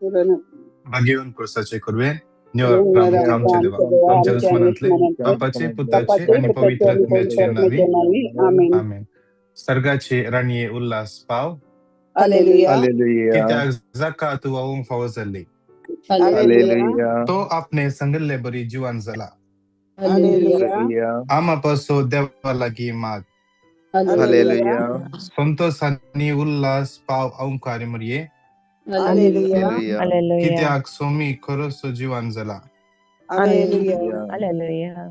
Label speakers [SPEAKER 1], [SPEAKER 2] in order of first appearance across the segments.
[SPEAKER 1] भाग्यवन कुर्साचे कुर्वे निवर आमच्या देवा आमच्या दुस्मनांतले बापाचे पुताचे आणि पवित्र आत्म्याचे नावी आमेन. सर्गाचे राणये उल्हास पाव.
[SPEAKER 2] हालेलुया.
[SPEAKER 1] कित्याक जाका तूं वावूंक फावो जाल्ली.
[SPEAKER 2] हालेलुया.
[SPEAKER 1] तो आपणे सांगिल्ले बरी जिवान जाला.
[SPEAKER 2] हालेलुया.
[SPEAKER 1] आमा पासो देवा लागीं माग.
[SPEAKER 2] हालेलुया.
[SPEAKER 1] संतोष आनी उल्हास पाव ओंकार मरये.
[SPEAKER 2] हालेलुया.
[SPEAKER 1] कित्याक सोमी खरोसो जिवान जाला.
[SPEAKER 2] हालेलुया.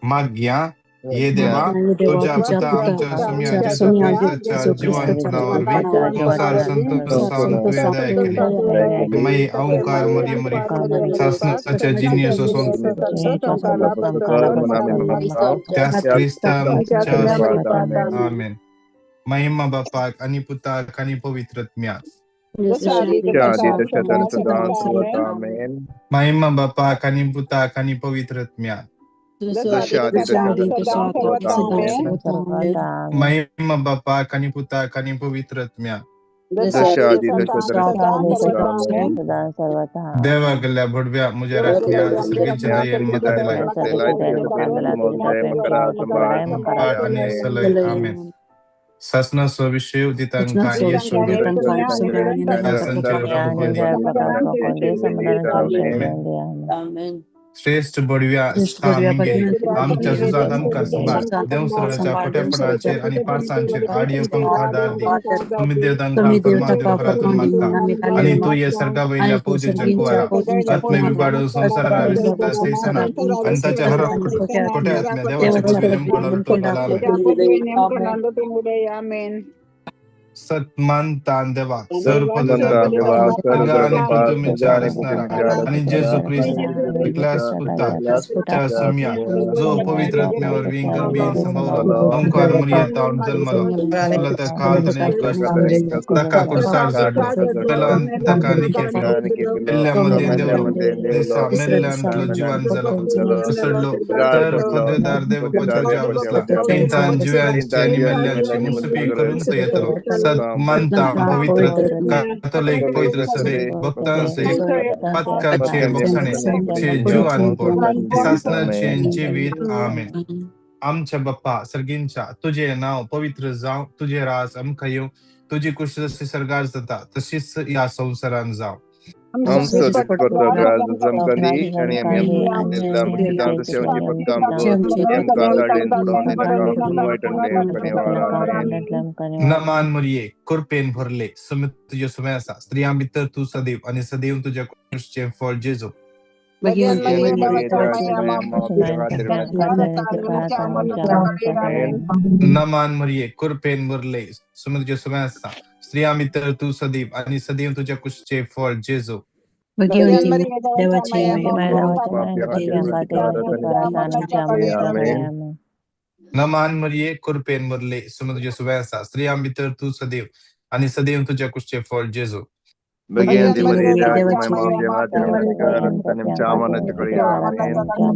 [SPEAKER 1] मागया ये देवा तुझ्या पुता आमच्या सुम्या जेजू क्रिस्ताच्या जिवानपणा वरवीं संवसार संतोषान तुवें दया केली. मागीर ओंकार मरये मरी सासणाच्या जिनियसो त्यास क्रिस्ताच्या. आमेन. महिमा बापाक आनी पुताक आनी पवित्र आत्म्याक. महिमा बापाक आनी पुताक आनी पवित्र आत्म्याक. महिमा बापाक आनी पुताक आनी पवित्र आत्म्याक. देवा गेल्ल्या भडव्या म्हज्या राखण्या सर्गेच्या दयेन म्हाका दिलाय आनी सलय. आमेन. सासनाचो विशय दितांकां येशू. श्रेष्ठ बडव्या आमच्या सुजात आमकां सांबाळ. देवसराच्या खोटेपणाचेर आनी पाडसांचेर आड येवंक आमकां आदार दी. तुमी देव तांकां फर्मान देवघरातून मागता आनी तूं हे सर्गा वयल्या पौजेच्या कुवारा आत्मे विबाडून संवसारा विस्तार आनी ताच्या हर खोट्या आत्म्या देवाच्या कृपेन
[SPEAKER 2] आमेन.
[SPEAKER 1] सन्मानतान देवा सर्व देवा आणि पृथ्वीच्या असणारा आणि जेजू ख्रिस्त एकल्याच पुता सुम्या जो पवित्र आत्म्यावर गर्भीन संभवलो ओंकार मरियेतावन जन्मलो त्या काल ताणें कश्ट ताका कुर्सार जडलो पेलान ताका निकेपलो पेल्ल्या मदें देवलो दिसा मेल्ल्यांतलो जिवान जालो उसडलो तर पदवेदार देवपाचो ज्या बसला चिंतान जिव्यांची आनी मेल्ल्यांची मुसपी करून तो येतलो. सन्मानता पवित्र कातोलीक पवित्र सभे भक्तांचे पातकाचे बोगसाणे चे जीवानपण सासनाचे जिवीत. आमेन. आमच्या बाप्पा सर्गींच्या तुझे नाव पवित्र जावं, तुझे राज आमकां येवं, तुजी कुशी जशी सर्गार जाता तशीच ह्या संवसारान जावं.
[SPEAKER 3] आमचो दिसपट्टो ग्रास आमकां दी आनी आमी आमच्या सेवची पक्का
[SPEAKER 1] नमान मरिये कृपेन भरले सुमित तुझ्यो सुमे आसा, स्त्रियां भितर तूं सदैव आनी सदैव तुज्या कुशीचें फळ जेजू. नमान मरिये कृपेन भरले सुमित तुझ्यो सुमे आसा, स्त्रियां भितर तूं सदैव आनी सदैव तुज्या कुशीचें फळ जेजू. नमान मरिये कृपेन भरले सुमित तुझ्यो सुमे आसा, स्त्रियां भितर तूं सदैव आनी सदैव तुज्या कुशीचें फळ जेजू.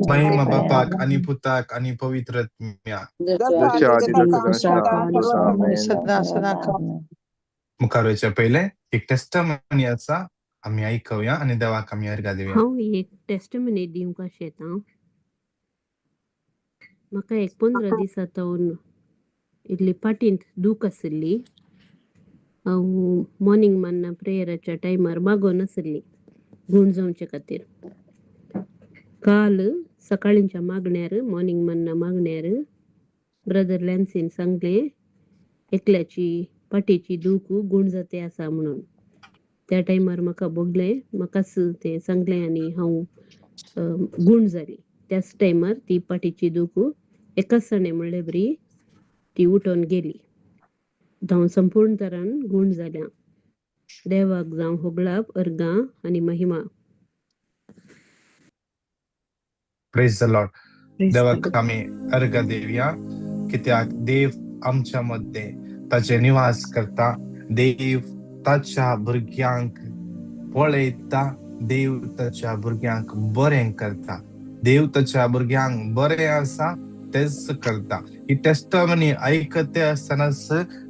[SPEAKER 1] महिमा बापाक आनी पुताक आनी पवित्र आत्म्याक. मुखार वयच्या पयलें एक टेस्टमनी आसा, आमी आयकुया आनी देवाक आमी अर्घा दिवया.
[SPEAKER 4] हांव एक टेस्टमनी दिवंक शेतां. म्हाका एक 15 दिसां तावन इल्ली पाटींत दूख आशिल्ली. हांव मॉर्निंग मान्ना प्रेयराच्या टायमार मागोन आशिल्ली गूण जावचे खातीर. काल सकाळींच्या मागण्यार मॉर्निंग मान्ना मागण्यार ब्रदर लॅन्सीन सांगलें एकल्याची पाटीची दूख गूण जाते आसा म्हणून. त्या टायमार म्हाका भोगलें, म्हाकाच तें सांगलें आनी हांव गूण जाली. त्याच टायमार ती पाटीची दूख एकाच सणे म्हणले बरी ती उठोन गेली. हांव संपूर्ण तरान गूण जाल्या. देवाक जावं होगळाप अर्गां आनी महिमा.
[SPEAKER 1] प्रेज the Lord. देवाक आमी अर्घा दिवया कित्याक देव आमच्या मदें ताचे निवास करता, देव ताच्या भुरग्यांक पळयता, देव ताच्या भुरग्यांक बरें करता, देव ताच्या भुरग्यांक बरें आसा तेच करता. ही टेस्टमनी आयकते आसतनाच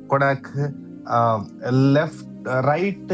[SPEAKER 1] कोणाक लेफ्ट रायट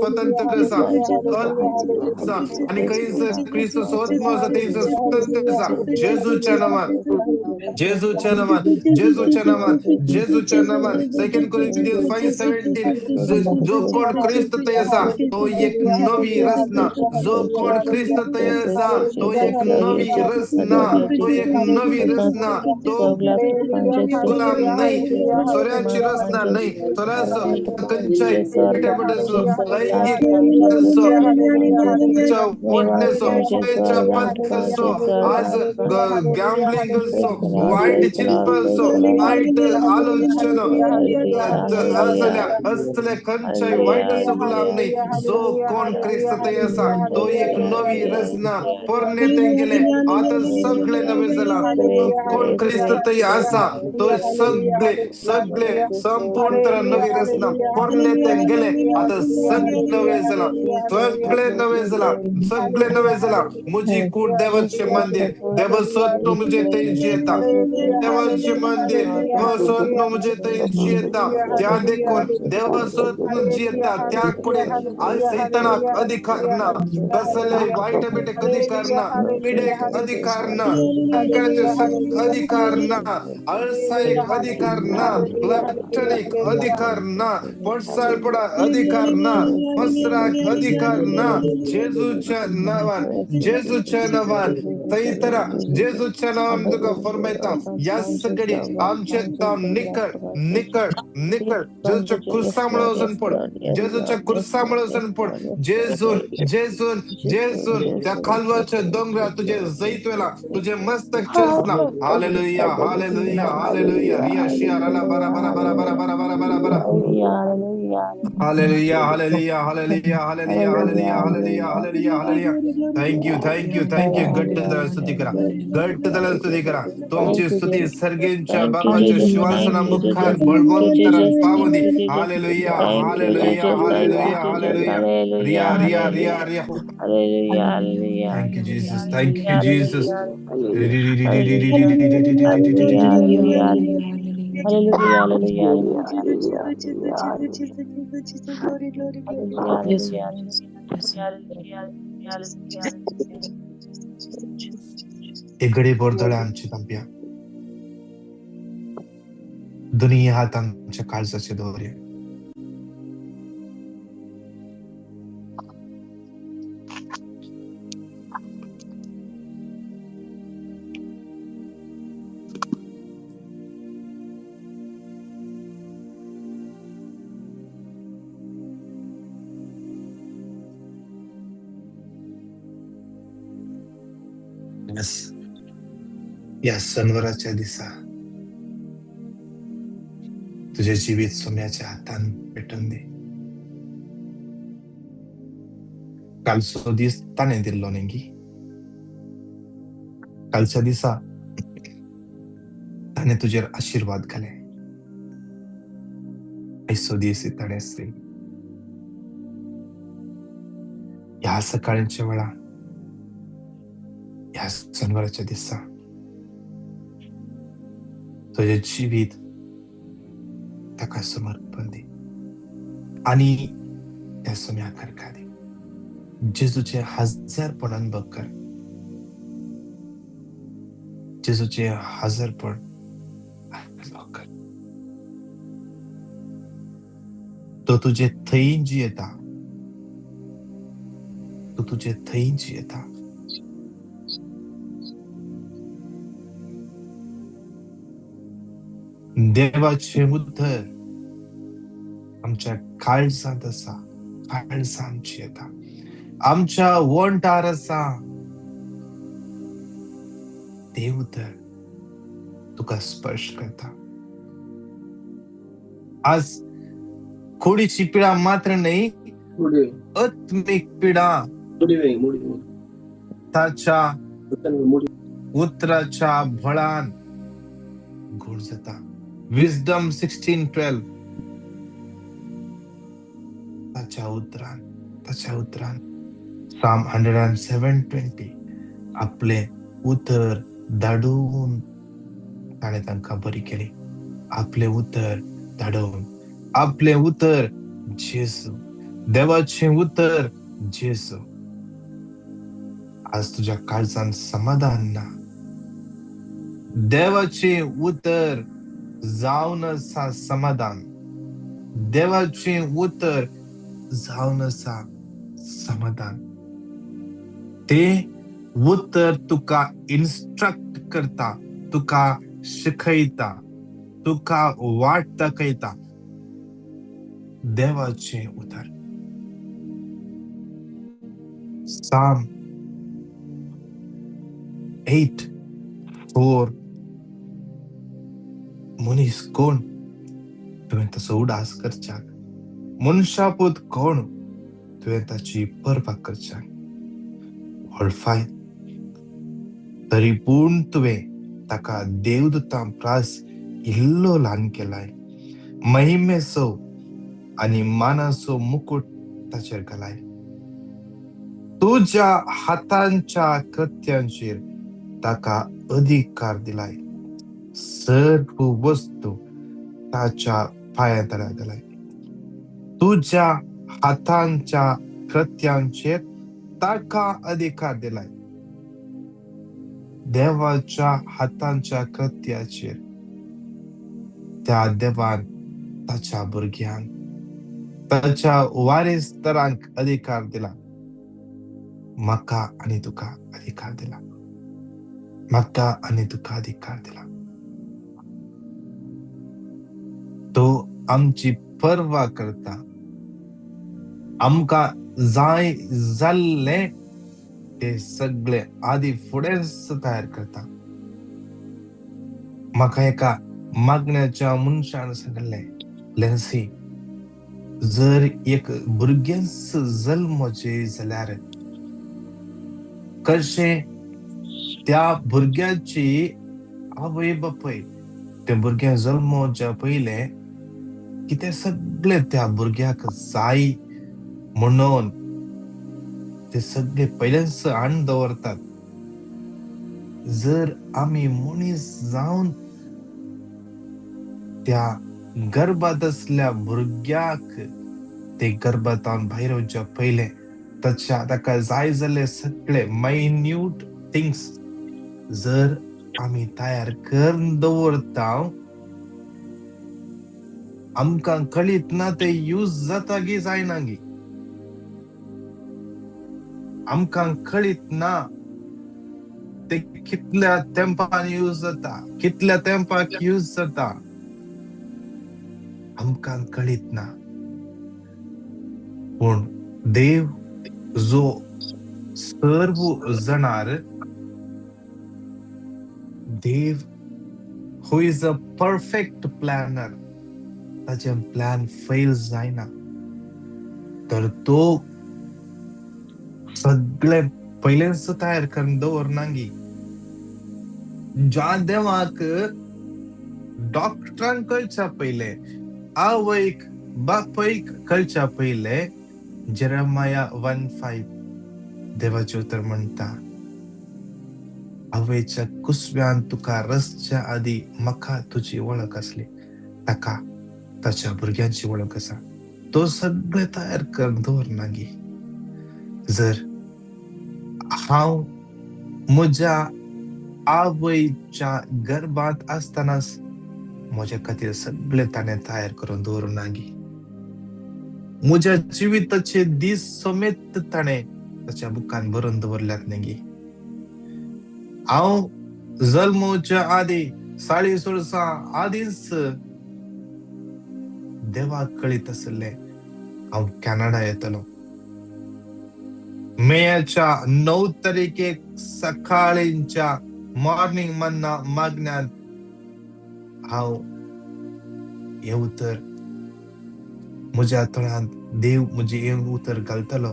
[SPEAKER 1] स्वतंत्र आसा आसा आनी खंयसर क्रिस्तूचो आत्मो आसा थंयसर स्वतंत्र आसा. जेजूच्या नांवान, जेजूच्या नांवान, जेजूच्या नांवान, जेजूच्या नांवान. सेकंड कोरिंथियन्स 5:17, जो कोण क्रिस्त थंय आसा तो एक नवी रचना. जो कोण क्रिस्त थंय आसा तो एक नवी रचना, तो एक नवी रचना. तो गुलाम न्हय, सोऱ्याची रचना न्हय, सोऱ्याचो खंयच्याय लैंगिक ओडणेचो, पथकाचो, आज गॅम्बलिंगाचो, वायट चिंतपाचो, वायट आलोचना असल्या असल्या खंयच्याय वायटाचो गुलाम न्हय. जो कोण क्रिस्त थंय आसा तो एक नवी रचना. पोरणे तें गेले, आतां सगळे नवे जाला. कोण क्रिस्त थंय आसा तो सगळे सगळे संपूर्ण तरा नवी रचना. पोरणे तें गेले, आतां सगळे नवे जाला, सगळे नवे जाला, सगळे नवे जाला. मुजी कूड देवाचे मंदिर, देवाचो आत्मो मुझे थंय जियेता. देवाचे मंदिर, देवाचो आत्मो मुझे थंय जियेता. त्या देखून देवाचो आत्मो जियेता त्या कुडीन आज सैतानाक अधिकार ना, कसल्याय वायट बिटेक अधिकार ना, पिडेक अधिकार ना, संकटाचे अधिकार ना, आळसायेक अधिकार ना, लक्षणीक अधिकार ना, पडसाळपणा अधिकार ना, मसराक अधिकार ना. जेजूच्या नांवान, जेजूच्या नांवान थंय जेजूच्या नांवान तुका फरमायता, ह्या सगळी आमचे ताम निकळ निकळ निकळ. जेजूच्या क्रुसामुळे वचून पड, जेजूच्या क्रुसामुळे वचून पड. जेजून जेजून जेजून त्या खालवाच्या दोंगरार तुझे जैत वेला, तुझे मस्तक चेसला. Hallelujah, hallelujah, hallelujah. रिया शिया राला बरा बरा बरा बरा बरा बरा बरा बरा. Hallelujah, hallelujah, hallelujah, hallelujah, hallelujah, hallelujah, hallelujah, hallelujah. Thank you, thank you, thank you. घट्ट त्याला स्तुती करा, घट्ट त्याला स्तुती करा. तुमची स्तुती सर्गेंच्या बापाच्या शिवासना मुखार बळवंतरान पावली. Hallelujah, hallelujah, hallelujah, hallelujah. Riya Riya Riya Riya. Thank you Jesus, thank you Jesus. एक घडी बोरदळ आमची तांप्या दोन्ही हात आमच्या काळजाचे दवरया. या सणवाराच्या दिसा तुझे जिवीत सोम्याच्या हातान पेटून दी. कालचो दीस ताणें दिल्लो न्ही गी, कालच्या दिसा ताणें तुजेर आशिर्वाद घाले. आयचो दीस ताणें श्री ह्या सकाळच्या वेळा, ह्या सणवाराच्या दिसा तुझे जिवीत ताका समर्पण दी आनी त्या सोम्या करका दी. जेजूचे हजारपण अनुभव कर, जेजूचे हजारपण अनुभव कर. तो तुझे थंय जियेता, तो तुझे थंय जियेता. देवाचे उतर आमच्या काळजांत आसा, काळजां आमची येता, आमच्या वंठार आसा. देव उतर तुका स्पर्श करता. आज कुडीची पिडा मात्र न्हय, आत्मीक पिडा ताच्या उतराच्या बळान घोळ जाता. विजडम 16:12. ताच्या उतरान, ताच्या उतरान. साम 107:20. आपले उतर धाडून ताणें तांकां बरी केली. आपले उतर धाडून, आपले उतर जेजू, देवाचें उतर जेजू. आज तुज्या काळजान समाधान ना. देवाचें उतर जावन आसा समाधान. देवाचें उतर जावन आसा समाधान. तें उतर तुका इन्स्ट्रक्ट करता, तुका शिकयता, तुका वाट दाखयता. देवाचें उतर. Psalm 8:4. मनीस कोण तुवें ताचो उडास करच्याक, मनशापूत कोण तुवें ताची पर्वा करच्याक. वळफाय तरी पूण तुवें ताका देवदूतां प्रास इल्लो ल्हान केलाय, महिमेचो आनी मानाचो मुकुट ताचेर घालाय. तुज्या हातांच्या कृत्यांचेर ताका अधिकार दिलाय, सर्व वस्तू ताच्या पांया तळा घालाय. तुज्या हातांच्या कृत्यांचेर ताका अधिकार दिलाय. देवाच्या हातांच्या कृत्याचेर त्या देवान ताच्या भुरग्यांक, ताच्या वारेसदारांक अधिकार दिला. म्हाका आनी तुका अधिकार दिला. म्हाका आनी तुका अधिकार दिला. तो आमची पर्वा करता. आमकां जाय जाल्लें ते सगळे आदी फुडेंच तयार करता. म्हाका एका मागण्याच्या मनशान सांगलें, लेन्सी, जर एक भुरगेंच जल्मचें जाल्यार कशें त्या भुरग्याची आवय बापूय ते भुरगें जल्मोवच्या पयलें कितें सगळें त्या भुरग्याक जाय म्हणून ते सगळे पयलेंच हाडून दवरतात. जर आमी मनीस जावन त्या गर्भात आसल्या भुरग्याक ते गर्भांत भायर वचच्या पयलें ताच्या ताका जाय जाल्ले सगळे मायन्यूट थिंग्स जर आमी तयार करून दवरता, आमकां कळीत ना ते यूज जाता गी जायना गी. आमकां कळीत ना ते कितल्या तेंपान यूज जाता, कितल्या तेंपाक यूज जाता, आमकां कळीत ना. पूण देव जो सर्व जाणार, देव who is a perfect planner, ताचें प्लॅन फेल जायना. तर तो सगळे पयलेंच तयार करून दवरना गी. ज्या देवाक डॉक्टरान कळच्या पयलें, आवयक बापयक कळच्या पयलें, जेरेमाया 1:5 देवाचें उतर म्हणटा, आवयच्या कुसव्यान तुका रसच्या आदी म्हाका तुजी वळख आसली. ताका ताच्या भुरग्यांची वळख आसा. तो सगळे तयार करून दवरना गी. जर हांव म्हज्या आवयच्या गर्भांत आसतनाच म्हज्या खातीर सगळे ताणें तयार करून दवरूना गी, म्हज्या जिविताचे दीस समेत ताणें ताच्या बुकान बरोवन दवरल्यात न्ही. हांव जल्मोवच्या आदी 40 वर्सां आदींच देवाक कळीत आशिल्लें हांव कॅनडा येतलो. मेयाच्या 9 तारखेक सकाळींच्या मॉर्निंग मन्ना मागण्यांत हांव हें उतर म्हज्या तोंडांत देव म्हजें हें उतर घालतलो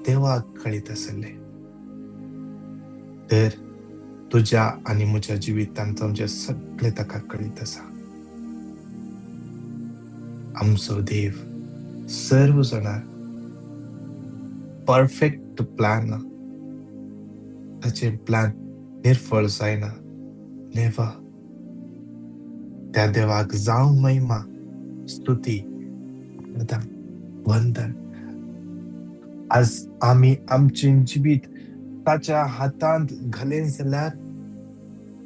[SPEAKER 1] देवाक कळीत आशिल्लें. तर तुज्या आनी म्हज्या जिवितांत आमचें सगळें ताका कळीत आसा. आमचो देव सर्व जाणां परफेक्ट प्लॅन, ताचें प्लॅन निर्फळ जायना. नेवा त्या देवाक जावं महिमा, स्तुती, वंदन. आज आमी आमचें जिवीत ताच्या हातांत घालें जाल्यार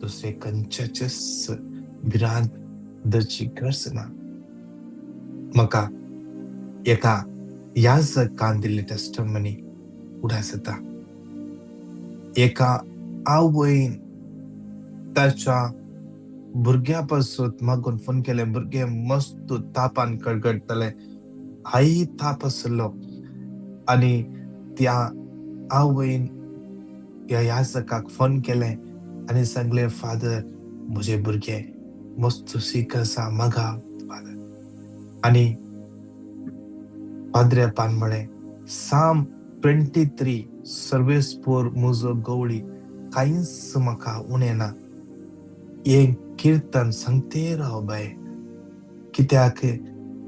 [SPEAKER 1] दुसरे खंयच्याच भिरांत धरची गरज ना. म्हाका एका याजकान दिल्ली टेस्टमनी उडास येता. एका आवयन ताच्या भुरग्या पासून मागून फोन केलें. भुरगें मस्त तापान कडकडटालें, आई ताप आसलो आनी त्या आवयन ह्या याजकाक फोन केलें आनी सांगलें, फादर म्हजें भुरगें मस्त सीक आसा, मागा फादर. आनी पाद्र्यापान म्हळें, साम 23 सर्वेस्पोर म्हजो गवळी, कांयच म्हाका उणें ना, हें किर्तन सांगते राव बाय. कित्याक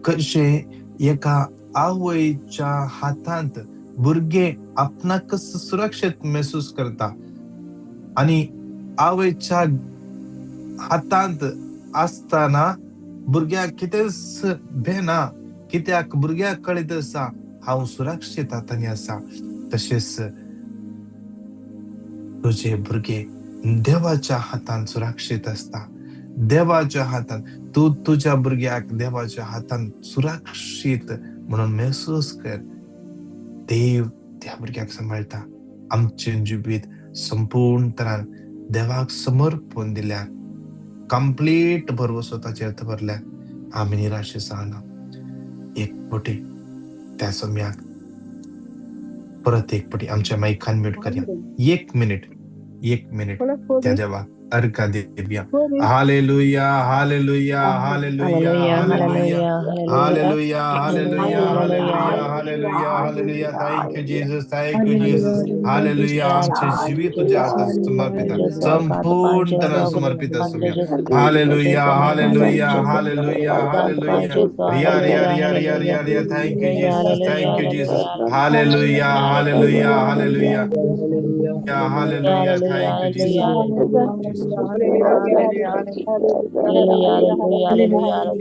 [SPEAKER 1] कशें एका आवयच्या हातांत भुरगें आपणाकच सुरक्षीत महसूस करता आनी आवयच्या हातांत आसतना भुरग्याक कितेंच भेना, कित्याक भुरग्याक कळीत आसा हांव सुरक्षीत हातांनी आसा. तशेंच तुजे भुरगे देवाच्या हातान सुरक्षीत आसता. देवाच्या हातान तूं तुज्या भुरग्याक देवाच्या हातान सुरक्षीत म्हणून महसूस कर. देव त्या भुरग्याक सांबाळटा. आमचें जिवीत संपूर्ण तरान देवाक समर्पण दिल्यार, कंप्लीट भरवसो ताचेर दवरल्यार आमी निराशे जावना. एक पटी त्या सम्याक परत एक पटी आमच्या मायकान म्यूट करया. एक मिनिट, एक मिनिट त्या देवाक अर्घा दिवया. Hallelujah, hallelujah, hallelujah, hallelujah, hallelujah, hallelujah, hallelujah, hallelujah, hallelujah. Thank you Jesus, thank you Jesus. Hallelujah. आमचे जिवीत तुझ्या हातात समर्पित, संपूर्ण समर्पित असूया. Hallelujah, hallelujah, hallelujah, hallelujah. रिया रिया रिया रिया रिया रिया. Thank you Jesus, thank you Jesus. Hallelujah, hallelujah, hallelujah, hallelujah. Thank you Jesus.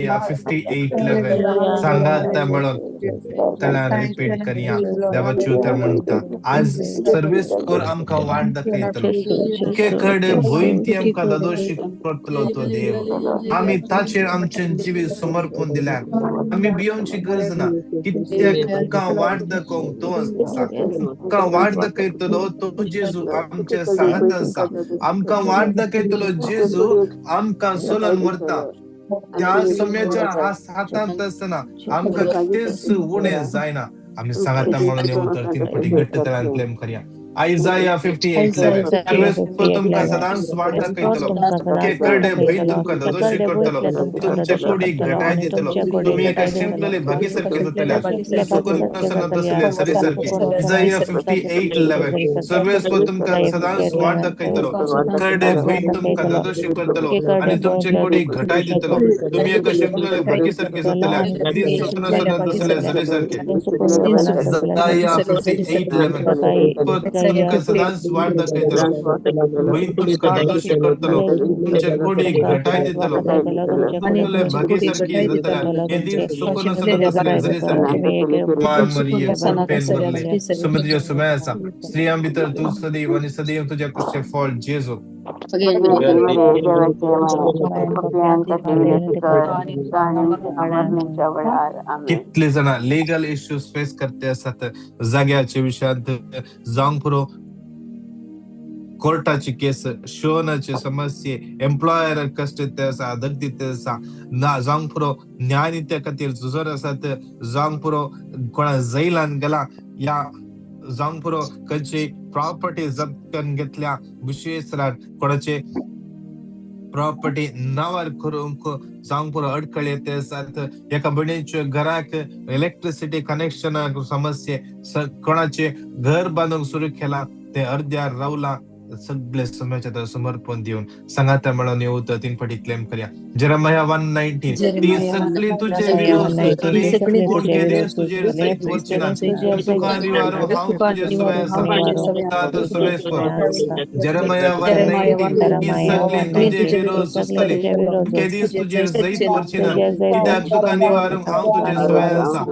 [SPEAKER 1] या 58:11 सांगात म्हणून त्याला रिपीट करया. देवाची उतर म्हणटा, आज सर्वेस्पोर आमकां वाट दाखयतलो, तुके कडे भंय ती आमकां दादोशी करतलो तो देव. आमी ताचेर आमचें जिवीत समर्पण दिल्यार आमी भियोवची गरज ना, कित्याक तुमकां वाट दाखोवंक तो आसा, तुमकां वाट दाखयतलो तो जेजू आमचे सांगात आसा. आमकां वाट दाखयतलो जेजू आमकां सोलून व्हरता. त्या सम्याच्या हातांत आसतना आमकां कितेंच उणें जायना. आमी सांगाता म्हणून उतर तीन पटी घट्ट तरान क्लेम करया. आयजाया 58:11 सर्वेस्पोर तुमकां सदांच वाट दाखयतलो, तुके करडे भंय तुमकां दादोशी करतलो, तुमचे कुडीक घटाय दितलो, तुमी एका शिंपलेले भागी सारके जातले, सुकून आसना तसले सरी सारके. आयजाया 58:11 सर्वेस्पोर तुमकां सदांच वाट दाखयतलो, करडे भंय तुमकां दादोशी करतलो आनी तुमचे कुडीक घटाय दितलो, तुमी एका शिंपलेले भागी सारके जातले, सुकून आसना तसले सरी सारके. आयजाया 58:11 तुमकां सदांच वाट दाखयतलो, भंय तुमकां दादोशी करतलो, तुमचे कुडीक घटाय दितलो, तुमले भागी सारकी जातले, हे दीस सुकून आसना तसले जरी सारके. मान मरिये कृपेन भरले, समुद्र सुमय आसा, स्त्रियां भितर तूं सदैव आनी सदैव तुज्या कुशीचें फळ जेजू. कितले जाणां लिगल इश्यूज फेस करते आसात, जाग्याच्या विशयांत जावंक पुरो, कोर्टाची केस, शोनाचे समस्ये, एम्प्लॉयर कश्ट दिते आसा, धक दिते आसा, ना जावंक पुरो न्यायनित्या खातीर झुजर आसात, जावंक पुरो कोणा जैलान गेला, या जावंक पुरो खंयची प्रॉपर्टी जप्त करून घेतल्या, विशेष कोणाचे प्रॉपर्टी नांवार करूंक जावंक पुरो अडखळ येते आसात, एका भयणीच्या घराक इलेक्ट्रिसिटी कनेक्शनाक समस्ये, कोणाचे घर बांदूंक सुरू केला ते अर्द्यार रावला, सगळे समयाच्या समर्पण दिवन सांगाता म्हणून येऊ तीन फाटी क्लेम करया. जेरेमाया 1:19 ती सगळी तुझे विरोध सुचतली पूण केदेस तुजेर सयत वचना तुका निवारो हांव तुजे सवय आसा तातो सवेस्पर. जेरेमाया 1:19 ती सगळी तुझे विरोध सुचतली केदीस तुजेर जैत वचना कित्याक तुका निवारूंक हांव तुजे सवय आसा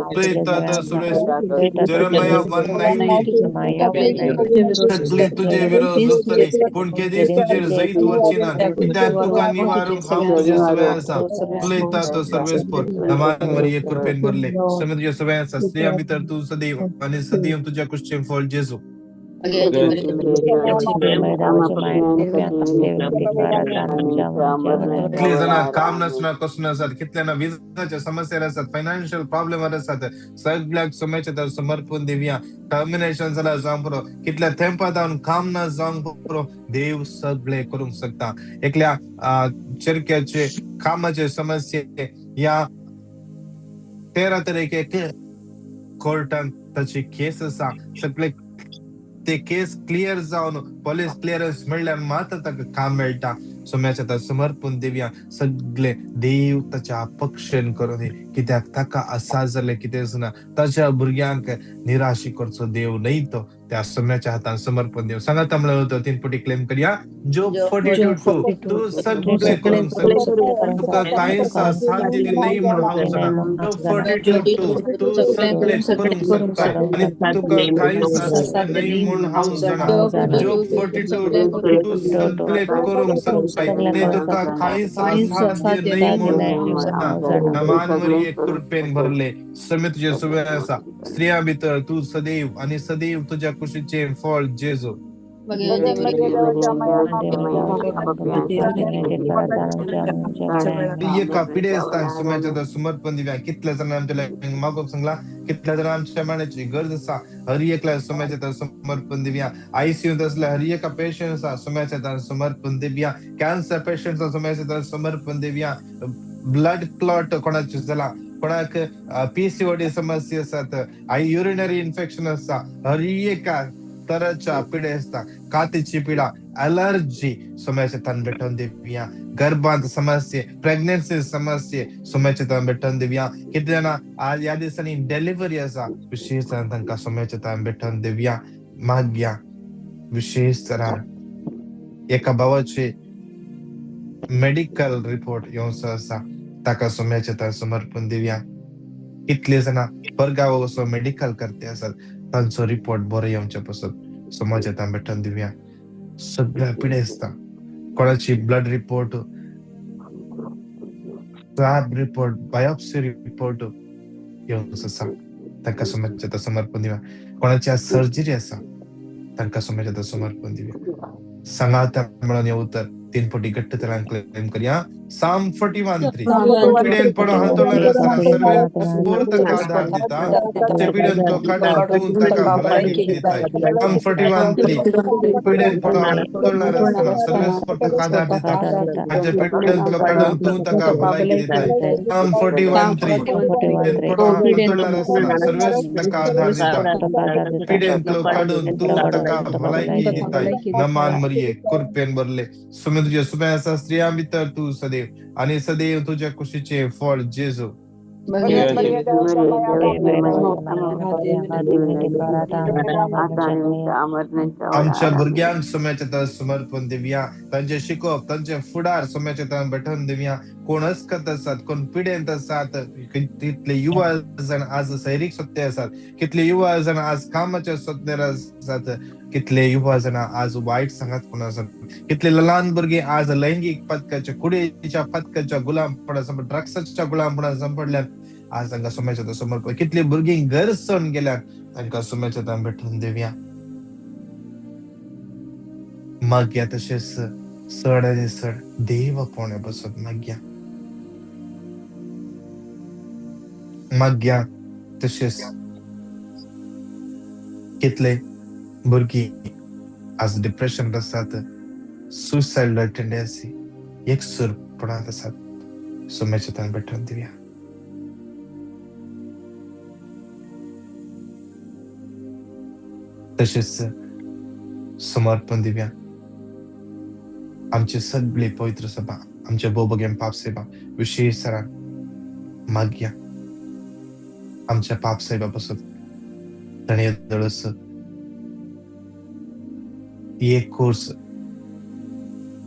[SPEAKER 1] तातो सवेस्पर. जेरेमाया 1:19 सगळे तुझे विरोध सुचतली पूण केदीस तुजेर जैत वचना कित्याक तुका निवारूंक हांव तुजे सवय आसा तातो सर्वेस्पर. नमान मरिये कृपेन भरले समय तुझ्या सवय आसा स्त्रियां भितर तूं सदैव आनी सदैव तुज्या कुशीचें फळ जेजू. कितले जाणां काम नासना कसो आसात, कितल्यांना विजाच्या समस्या आसात, फायनान्शियल प्रॉब्लेम आसात, सगळ्याक समयाच्या समर्पण दिवया. टर्मिनेशन जाला जावंक पुरो, कितल्या तेंपा जावन काम ना जावंक पुरो, देव सगळे करूंक शकता. एकल्या चरक्याचे कामाचे समस्ये या 13 तरेके कोर्टान ताची केस आसा, सगळे ते केस क्लियर जावन पोलीस क्लियरन्स मेळ्ळ्यार मात्र ताका काम मेळटा. सोम्याच्या समर्पण दिवया. सगळे देव ताच्या पक्षेन करून कित्याक ताका आसा जालें कितेंच ना, ताच्या भुरग्यांक निराशी करचो देव न्हय तो. त्या सोम्याच्या हातान समर्पण देव सांगाता म्हणलं होतं तीन पटी क्लेम करया. जोब 42:2 तूं सगळे करूंक शकता तुका कांयच असाध्य न्हय म्हूण हांव जाणा. जोब 42:2 तूं सगळे करूंक शकता आनी तुका कांयच असाध्य न्हय म्हूण हांव जाणा. जोब 42:2 तूं सगळे करूंक शकता आनी तुका कांयच असाध्य न्हय म्हूण हांव जाणा. नमान मरिये कृपेन भरले समय तुजे सवय आसा स्त्रियां भितर तूं सदैव आनी सदैव तुज्या कुशीचें फळ जेजू. एका पिडेस्तांक सुम्याच्या समर्पण दिवया. कितल्या जाणां आमच्या मागोवंक सांगला, कितल्या जाणां आमच्या माण्याची गरज आसा, हर एकल्या सुम्याच्या समर्पण दिवया. आयसीयूंत आसल्या हर एका पेशंट आसा सुम्याच्या समर्पण दिवया. कॅन्सर पेशंट सुम्याच्या समर्पण दिवया. ब्लड क्लॉट कोणाचे जाला, कोणाक पीसीओडी समस्या आसात, युरिनरी इन्फेक्शन आसा, हर एका तराच्या पिडा कातीची पिडा, अलर्जी समस्या तान भेटून दिवया. गर्भांत समस्ये, प्रेग्नन्सी समस्ये समस्या तान भेटून दिवया. कितले जाणां आज ह्या दिसांनी डिलिव्हरी आसा, विशेष तांकां समस्या तान भेटून दिवया. मागया विशेष तरान एका भावाचे मेडिकल रिपोर्ट येवचो आसा, ताका सोम्याचे तान समर्पण दिवया. कितले जाणां परगांव असो मेडिकल करते आसात, तांचो रिपोर्ट बरो येवचे पसत समाजात तान भेटून दिवया. सगळ्या पिडेस्तां कोणाची blood report, swab report, biopsy report येवचो आसा, तांकां समाजात समर्पण दिवया. कोणाची आज सर्जरी आसा, तांकां समाजात समर्पण दिवया. सांगाता म्हणून येऊ तर तीन पटी घट्ट तरान क्लेम करया. साम 41:3 पिडेन पडो हांतोणार आसतना सर्वे ताका आधार दिता, ते पिडेन तो काडून तूं ताका भलायकी दिताय. साम 41:3 पिडेन पडो हांतोणार आसतना सर्वे ताका आधार दिता, हाचे पिडेन तो काडून तूं ताका भलायकी दिताय. साम 41:3 पिडेन पडो हांतोणार आसतना सर्वे ताका आधार दिता, पिडेन तो काडून तूं ताका भलायकी दिताय. नमान मरिये कृपेन भरले सुमे तुझे सुमे आसा स्त्रियां भितर तूं सदैव आनी सदैव तुज्या कुशीचें फळ जेजू. आमच्या भुरग्यांक सोम्याच्या समर्पण दिवया. तांचे शिकोवप, तांचे फुडार सोम्याच्या भेटून दिवया. कोण अस्कत आसात, कोण पिडेंत आसात, कितले युवा जाण आज सैरीक सत्ते आसात, कितले युवा जाण आज कामाच्या सत्तेर आसात, कितले युवा जाण आज वायट सांगात कोण आसात, कितले ल्हान भुरगीं आज लैंगीक पथकाच्या, कुडीच्या पथकाच्या गुलामपणा, ड्रग्साच्या गुलामपणा सांपडल्यात, आज तांकां सोम्याच्या समर्पण. कितले भुरगीं घर सोडून गेल्यात, तांकां सोम्याच्या भेटून दिवया. मागया तशेंच चड आनी चड देव आपोवण्या पासत मागया. मागया तशेंच कितले भुरगीं आज डिप्रेशन आसात, सुसायडल टेंडन्सी, एकसुरपणांत आसात, सोम्याच्या भेटून दिवया. तशेंच समर्पण दिवया. आमचे सगळे पवित्र सभा, आमचे बोबगेम पाप सेवा विशेष सरान मागया आमच्या पाप साहेबा पासून ताणें दळस एक कोर्स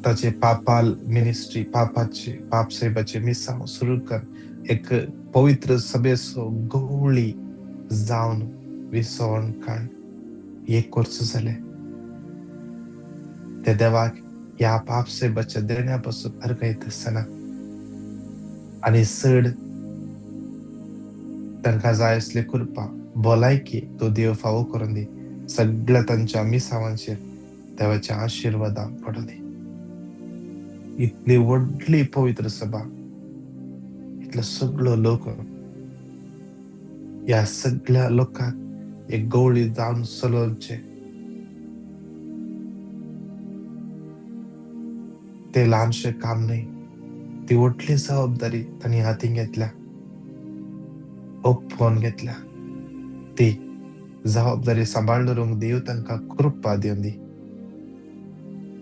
[SPEAKER 1] ताचे पापाल मिनिस्ट्री पापाचे पाप साहेबाचे मिसांव सुरू कर एक पवित्र सभेचो गवळी जावन विसवण काण एक कोर्स जाले ते देवाक ह्या पाप साहेबाच्या देण्या पासून अर्गयत आसतना आनी चड तांकां जाय आसली कृपा भलायकी तो देव फावो करून दी. सगळ्या तांच्या मिसावांचेर देवाच्या आशिर्वादां पडूं दी. इतली व्हडली पवित्र सभा, इतलो सगळो लोक, ह्या सगळ्या लोकांक एक गवळी जावन चलोवचें ते ल्हानशें काम न्हय. ती व्हडली जबाबदारी तांणी हातीन घेतल्या, ओपोवन घेतल्या. ती जबाबदारी सांबाळ दवरूंक देव तांकां कृपा दिवन दी.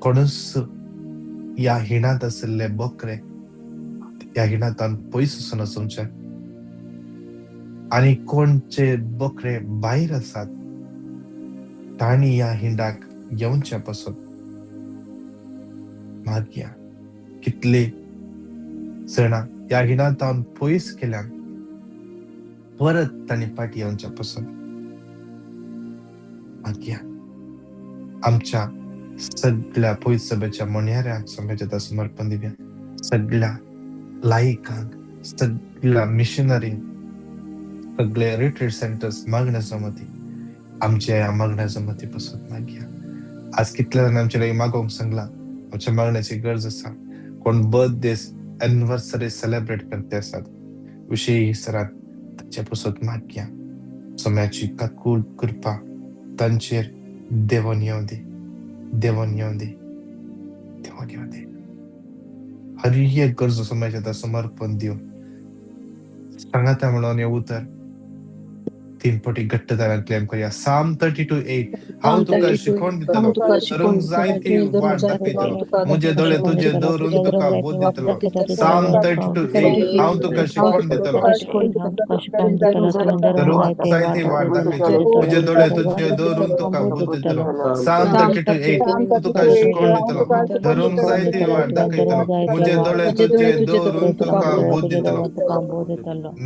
[SPEAKER 1] कोणूच ह्या हिणांत आशिल्ले बोकरे ह्या हिणांत पयस वचून वचूंचे आनी कोणचे बोकरे भायर आसात तांणी ह्या हिंडाक येवचे पासून मागया. कितले जाणां ह्या हिणांत पयस केल्यान परत तांणी फाटी येवच्या पासून मागया. आमच्या सगळ्या पयस सभेच्या म्हणयाऱ्यांक सभेच्या समर्पण दिवया. सगळ्या लायकांक, सगळ्या मिशनरींक, सगळे रिट्रीट सेंटर्स मागण्या जमती आमच्या ह्या मागण्या जमती पासून मागया. आज कितल्या जाणांनी आमच्या लागीं मागोवंक सांगलां, आमच्या मागण्याची गरज आसा. कोण बर्थडे एनिवर्सरी सेलेब्रेट करते आसात विशेष सरात ताचे पासून मागया. सोम्याची काकूळ कृपा तांचेर देवोन येवं दी, देवोन येवं दी, देवोन येवं दी. हर एक गरजो सोम्याच्या समर्पण दिवन सांगाता म्हणून हें उतर तीन पटी घट्ट दारान क्लेम करूया. साम 32:8 हांव तुका शिकोवन दितलो, धरूंक जाय ती वाट दाखयतलो, म्हजे दोळे तुजे दवरून तुका बोध दितलो. साम 32:8 हांव तुका शिकोवन दितलो, धरूंक जाय ती वाट दाखयतलो, म्हजे दोळे तुजे दवरून तुका बोध दितलो. साम 32:8 तुका शिकोवन दितलो, धरूंक जाय ती वाट दाखयतलो, म्हजे दोळे तुजे दवरून तुका बोध दितलो.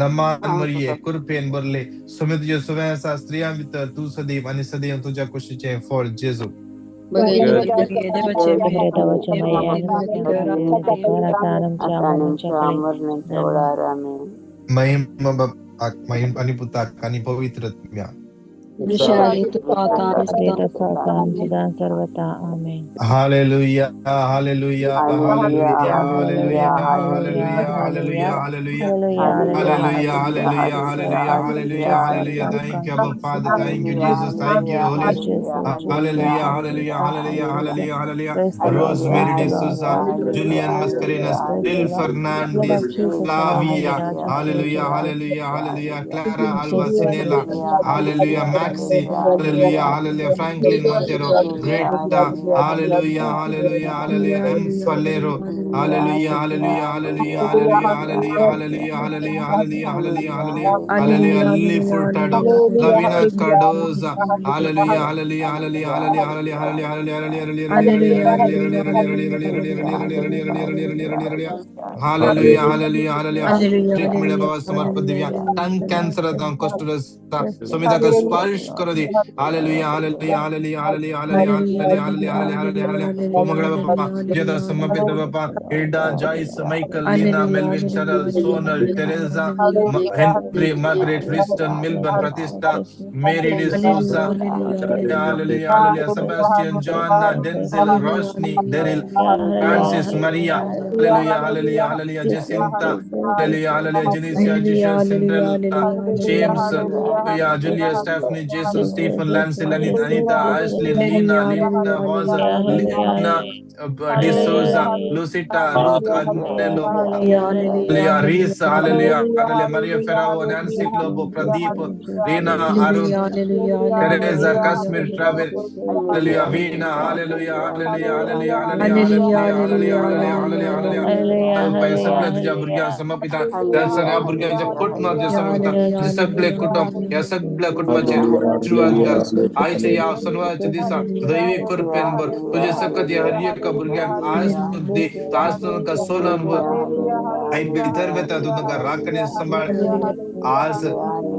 [SPEAKER 1] नमान मरिये कृपेन भरले, सुमे तुझे सुवे आसा स्त्रियां भितर तूं सदैव आनी सदैव तुज्या कुशीचें फळ जेजू. महिमा बापाक महिम आनी पुताक आनी पवित्र आत्म्या. Hallelujah, hallelujah, hallelujah, hallelujah, hallelujah, hallelujah, hallelujah, hallelujah, hallelujah, hallelujah, hallelujah, hallelujah. Thank you, Abba Father. Thank you, Jesus. Thank you, Holy Spirit. Hallelujah, hallelujah, hallelujah, hallelujah, hallelujah. Rosemary de Souza, Julian Mascarenas, Bill Fernandez, Flavia, hallelujah, hallelujah, hallelujah, Clara Alva Sinela, hallelujah, Maxi, hallelujah, hallelujah, Franklin Montero, Greta, hallelujah, hallelujah, hallelujah, M. Falero, hallelujah, hallelujah, hallelujah, hallelujah, hallelujah, hallelujah, hallelujah, hallelujah, hallelujah, hallelujah, hallelujah, Lily Furtado, Lavina Cardoza, hallelujah, hallelujah, hallelujah, hallelujah, hallelujah, hallelujah, hallelujah, hallelujah, hallelujah, hallelujah, hallelujah, hallelujah, treatment बाबा समर्पण दिव्या, टंग cancer Sumita का स्पर्श करो दी. Hallelujah, hallelujah, hallelujah, hallelujah, hallelujah, hallelujah, hallelujah, hallelujah. ओ मंगळ बाप्पा जेदा समर्पित बाप्पा, Hilda, Joyce, Michael, Leena, Melvin, Sharal, Sonal, Teresa, Henry, Margaret, Riston, Milburn, Pratishtha, Mary D'Souza, hallelujah, hallelujah, Sebastian, Joanna, Denzel, Roshni, Daryl, Francis, Maria, hallelujah, hallelujah, hallelujah, Jacinta, hallelujah, hallelujah, Jenicia, Jisha, Cinderella, James, hallelujah, Julia, Stephanie, Anthony, Jason, Stephen, Lancy, Lanit, Anita, Ashley, Lina, Linda, Vaza, Lina, D'Souza, Lucita, Ruth, Agnello, Hallelujah, Reese, Hallelujah, Hallelujah, Maria Ferrao, Nancy Lobo, Pradeep, Reena, Arun, Teresa, Kashmir, Travel, Hallelujah, Veena, Hallelujah, Hallelujah, Hallelujah, Hallelujah, Hallelujah, Hallelujah, Hallelujah, Hallelujah. सगळ्या तुझ्या भुरग्यांक समर्पिता, त्या सगळ्या भुरग्यांच्या कुटुंबाक समर्पिता, तुझे सगळे कुटुंब ह्या सगळ्या कुटुंबाचे आशीर्वाद घाल. आयच्या ह्या शनिवारच्या दिसा दैवी कृपेन भर, तुझे सकत ह्या हर एका भुरग्यांक आज तूं दी, आज तूं तांकां सोलोवन भर. आई भितर वेता तूं तांकां राखणे सांबाळ. आज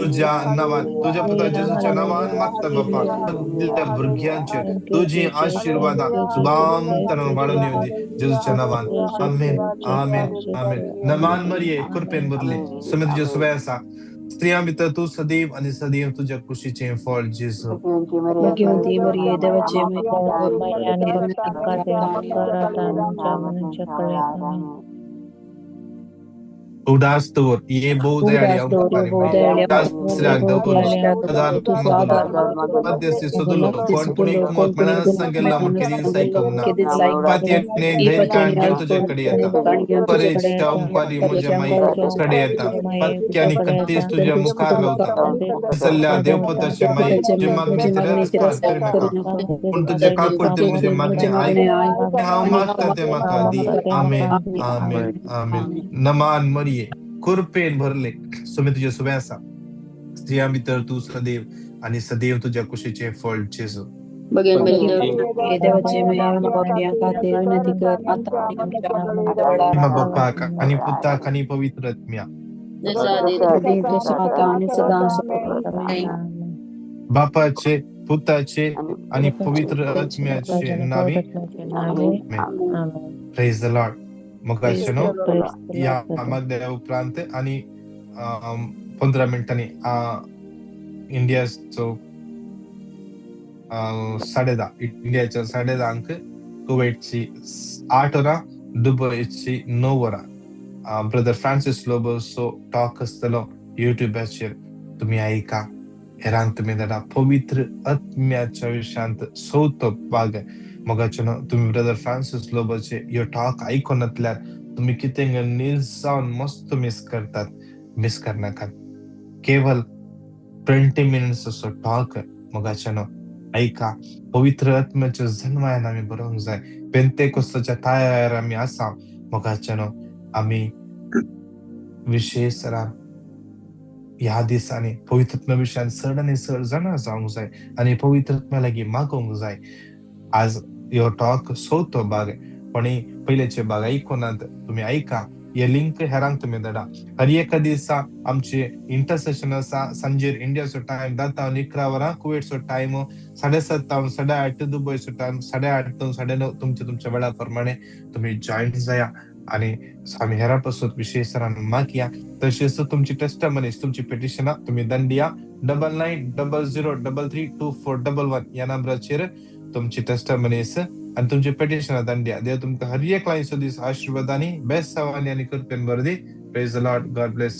[SPEAKER 1] तुझ्या नांवान, तुझ्या पुता जेजूच्या नांवान मागता बापा, सगळ्या भुरग्यांचेर तुजी आशीर्वादां सुबांतरान वाडून येवं दी, जेजूच्या नांवान. आमेन, आमेन, आमेन. नमान मरिये, कृपेन भरले, सुमे तुज्या सुबे आसा. स्त्रियां भितर तूं सदैव आनी सदैव तुज्या कुशीचें फळ जेजू.
[SPEAKER 5] भाग्यवंती मरिये, देवाचे
[SPEAKER 1] उदास दवर ये भोव दयाळी अंकारी दासऱ्याक दवर सदार मध्यस्थी सदुलो कोण पुणी कुमत मेळना गेल्ला म्हूण केदींच आयकूंक ना. पातयेने धैर्य काण घेवन तुजे कडेन येता, परेच्या ओंकारी म्हज्या माई कडेन येता. पत्के आनी कत्तीस तुज्या मुखार रावता. दिसल्या देवपुताचे माई, तुजी मागणी तिरस्कार करिनाका, पूण तुजे काकुळटे म्हजे मागणी आयक. हांव मागता तें म्हाका दी. आमेन, आमेन, आमेन. नमान मरिये, कृपेन भरले, सुमे तुजे सुबे आसा. स्त्रियां भितर तूं सदैव आनी सदैव तुज्या कुशीचें फळ जेजू.
[SPEAKER 5] देवाचे खातीर विनंती कर, आता आनी आमच्या मरणाच्या वेळार.
[SPEAKER 1] मा बापाक आनी पुताक आनी पवित्र आत्म्या.
[SPEAKER 5] तसो आता आनी सदां आमेन.
[SPEAKER 1] बापाचे, पुताचे आनी पवित्र आत्म्याचे नांवी. Praise the Lord. मोगाचे न्हू, ह्या मागल्या उपरांत आनी 15 मिनटांनी इंडियाचो 10:30, इंडियाच्या 10:30 कुवेटची 8 वरां, दुबयची 9 वरां ब्रदर फ्रांसीस लोबोचो टॉक आसतलो युट्यूबाचेर. तुमी आयका. हेरांक तुमी धाडा. पवित्र आत्म्याच्या विशयांत चवथो भाग. मोगाचे न्हू, तुमी ब्रदर फ्रांसीस लोबोचे ह्यो टॉक आयकनातल्यार तुमी कितें नीज जावन मस्त मिस करतात. मिस करनाकात. केवल 20 मिनट्स असो टॉक. मोगाचे न्हू, आयका. पवित्र आत्म्याच्या जन्मायन आमी बरोवंक जाय. पेंतेकोस्ताच्या तयार आमी आसा. मोगाचे न्हू, आमी विशेष ह्या दिसांनी पवित्र आत्म्या विशयान चड आनी चड जाणा जावंक जाय आनी पवित्र आत्म्या लागीं मागोवंक जाय. आज ह्यो टॉक चवथो भाग, पण पयलेचे भाग आयकुनात तुमी आयका. हे लिंक हेरांक तुमी धाडा. हर एका दिसा आमचे इंटरसेशन आसा. सांजेर इंडियाचो टायम 10 तावन 11 वरां, कुवेटचो टायम 7:30 तावन 8:30, दुबयचो टायम 8:30 तावन 9:30. तुमच्या तुमच्या वेळा प्रमाणे तुमी जॉयन जाया आनी आमी हेरां पासून विशेष मागया. तशेंच तुमची टेस्टमनीज, तुमची पिटिशनां तुमी दंडिया 9900332411 ह्या नंबराचेर तुमची टेस्टमनीज आनी तुमची पिटिशनां दंडिया. देव तुमकां हर एक लायनचो दीस आशीर्वादांनी, बेस्ट सवानी आनी कृपेन भर दी. Praise the Lord. God bless.